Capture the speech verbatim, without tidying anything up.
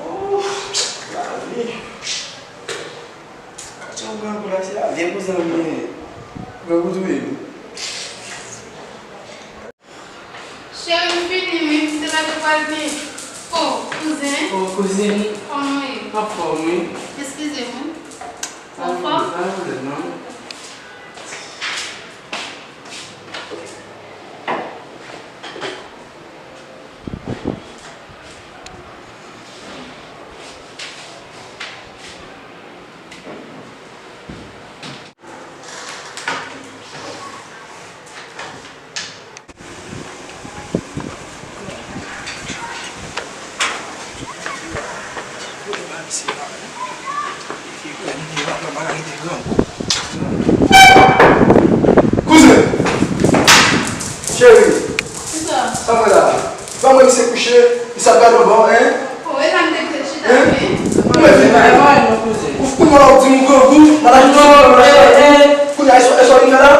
Oh, lavi. Katye yon grangou la, se a vye kouzen m ye. Grangou touye m. Cheri, m vini wi, m te la te pral byen. Oh, kouzen. Oh, kouzin. Kòman w ye? Anfòm, wi. Eskize m wi. Ou anfòm? Pa gen pwoblèm, non. Kouzen! Cheri! Kisa? Sa w fè la? Ban mwen misye kouche, misye ap gade yon bò, en? Oh, e la m te vle chita, wi. Ou mèt vin la. Ou kounye a w ap di m ou grangou, m al achte yon ti bò nan machin. Kounye a, e sa w vin fè la?